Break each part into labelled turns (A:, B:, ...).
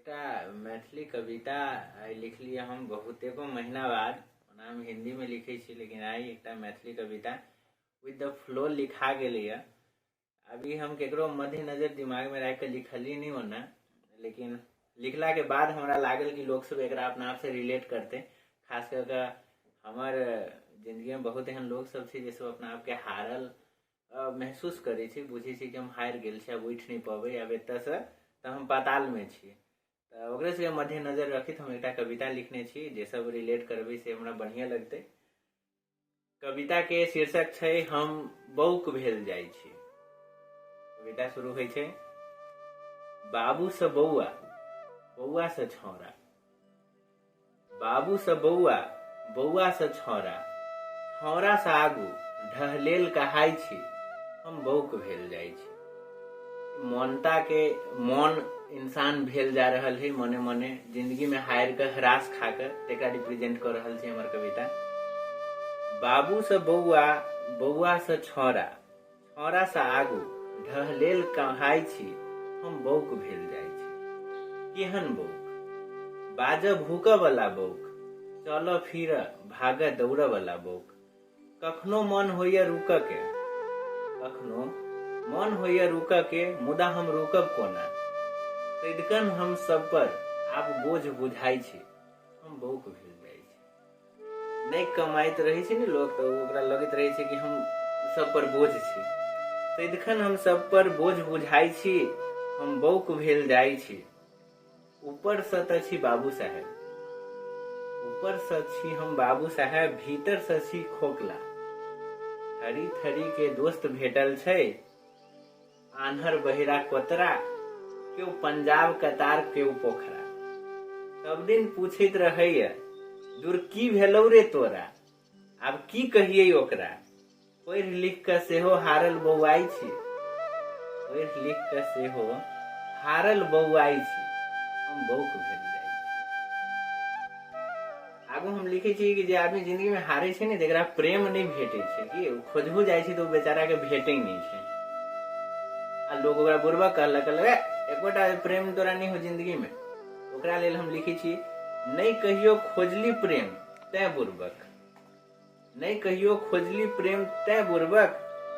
A: एकटा मैथिली कविता आइ लिखलियै हम बहुतेको महीना बाद। ओना हम हिन्दीमे लिखै छी, लेकिन आइ एकटा मैथिली कविता विद the flow लिखा गेलैए। अभी हम केकरो मद्देनजर दिमागमे राखि कऽ लिखलियै नहि ओना, लेकिन लिखलाके बाद हमरा लागल कि लोकसभ एकरा अपना आपसँ रिलेट करतै। खास कऽ कऽ हमर जिन्दगीमे बहुत एहन लोकसभ छै जे सब अपना आपके हारल महसूस करै छै, बुझै छै कि हम हारि गेल छी, आब उठि नहि पबै, आब एतऽसँ तऽ हम पातालमे छी। तऽ ओकरे सबके मद्देनजर रखैत हम एकटा कविता लिखने छी, जे सब रिलेट करबै से हमरा बढ़िआँ लगतै। कविताके शीर्षक छै हम बौक भेल जाइ छी। कविता शुरू होइ छै, बाबूसँ बौआ, बौआसँ छौड़ा, बाबूसँ बौआ, बौआसँ छौड़ा, छौड़ासँ आगू ढहलेल कहाइ छी, हम बौक भेल जाइ छी। मौनताके मौन इंसान भेल जा रहल है मने मने, जिंदगीमे हारि कऽ ह्रास खा कऽ, तकरा रिप्रेजेंट कऽ रहल छै हमर कविता। बाबूसँ बौआ, बौआसँ छौड़ा, छौड़ासँ आगू ढहलेल कहाइ छी, हम बौक भेल जाइ छी। केहन बौक? बाजऽ भूकऽ बला बौक, चलऽ फिरऽ भागऽ दौड़ऽ बला बौक। कखनो मन होइए रुकऽ के, कखनो मन होइए रुकऽ के, मुदा हम रुकब कोना? सदिखन हम सब पर आब बोझ बुझाइ छी, हम बौक भेल जाइ छी। नहि कमाइत रहै छै ने लोक, तऽ ओकरा लगैत रहै छै कि हम सब पर बोझ छी। सदिखन हम सब पर बोझ बुझाइ छी, हम बौक भेल जाइ छी। ऊपरसँ तऽ छी बाबू साहेब, ऊपरसँ छी हम बाबू साहेब, भीतरसँ छी खोखला। थरी थरी के दोस्त भेटल छै, आन्हर बहिरा कोतरा, केओ पंजाब कतार केओ पोखरा। सब दिन पूछैत रहैया, दूर की भेलौ रे तोरा? आब की कहियै ओकरा? पढ़ि लिख कऽ सेहो हारल बौआइ छी, पढ़ि लिख कऽ सेहो हारल बौआइ छी, हम बौक भेल जाइ छी। आगू हम लिखै छी कि जे आदमी जिंदगी में हारै छै ने, जकरा प्रेम नहि भेटै छै, कि ओ खोजहु जाइ छै तऽ ओ बेचारा के भेटै नहि छै, आ लोग ओकरा बुड़बक कहलक, कहलक एकोटा प्रेम तोरा नहि हो जिंदगी में। ओकरा लेल हम लिखै छी, नहि कहियो खोजली प्रेम तैं बुड़बक, नहि कहियो खोजली प्रेम तैं बुड़बक,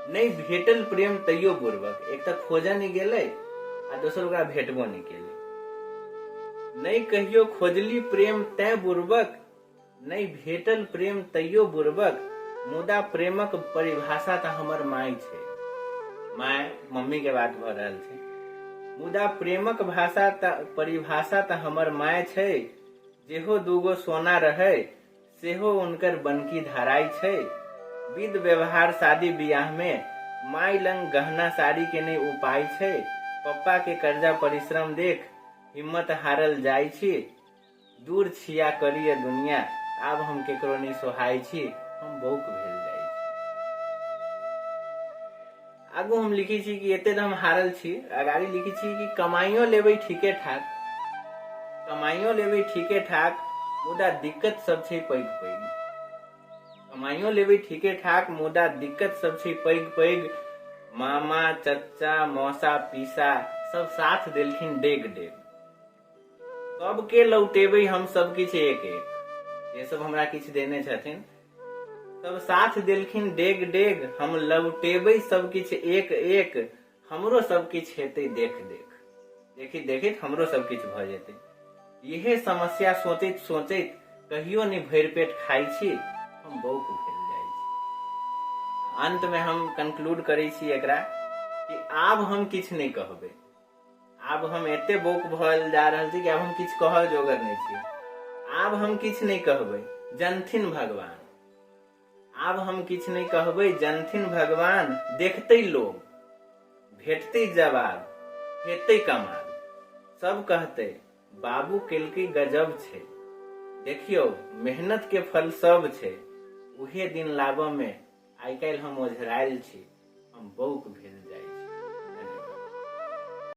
A: नहि भेटल प्रेम तैयो बुड़बक। एक तऽ खोजऽ नहि गेलै आ दोसर ओकरा भेटबो नहि केलै। नहि कहियो खोजली प्रेम तैं बुड़बक, नहि भेटल प्रेम तैयो बुड़बक, मुदा प्रेमक परिभाषा तऽ हमर माय छै। माय मम्मी के बात भऽ रहल छै। मुदा प्रेमक भाषा तऽ परिभाषा तऽ हमर माय छै। जेहो दूगो सोना रहै सेहो हुनकर बनकी धराइ छै। विध व्यवहार शादी बियाह मे माय लंग गहना साड़ी के नहि उपाय छै। पप्पा के कर्जा परिश्रम देख हिम्मत हारल जाइ छी। दूर छिया करिय दुनिया, आब हम केकरो नहि सोहाइ छी, हम बौक भेल जाइ छी। आगू हम लिखै छी कि एते तऽ हम हारल छी, अगाड़ी लिखै छी कि कमाइयो लेबै ठीके ठाक, कमाइयो लेबै ठीके ठाक, मुदा दिक्कत सब छै पैघ पैघ। कमाइयो लेबै ठीके ठाक, मुदा दिक्कत सब छै पैघ पैघ। मामा चच्चा मौसा पीसा सब साथ देलखिन डेग डेग। सबके लौटेबै हम सब किछु एक एक, जे सब हमरा किछु देने छथिन सब साथ देलखिन डेग डेग, हम लौटेबै सब किछु एक एक, हमरो सब किछु हेतै देख देख, देखैत देखैत हमरो सब किछु भऽ जेतै। इहे समस्या सोचैत सोचैत कहियो नहि भरि पेट खाइ छी, हम बौक भेल जाइ छी। अंत में हम कंक्लूड करै छी एकरा कि आब हम किछु नहि कहबै, आब हम एते बौक भऽ जा रहल छी कि आब हम किछु कहऽ जोगर नहि छी। आब हम किछु नहि कहबै जनथिन भगवान, आब हम किछु नहि कहबै जनथिन भगवान, देखतै लोग भेटतै जवाब हेतै कमाल, सब कहतै बाबू केलकै गजब छै, देखियौ मेहनत के फल सब छै, उहे दिन लाबऽ में आइ काल्हि हम ओझरायल छी, हम बौक भेल जाइ।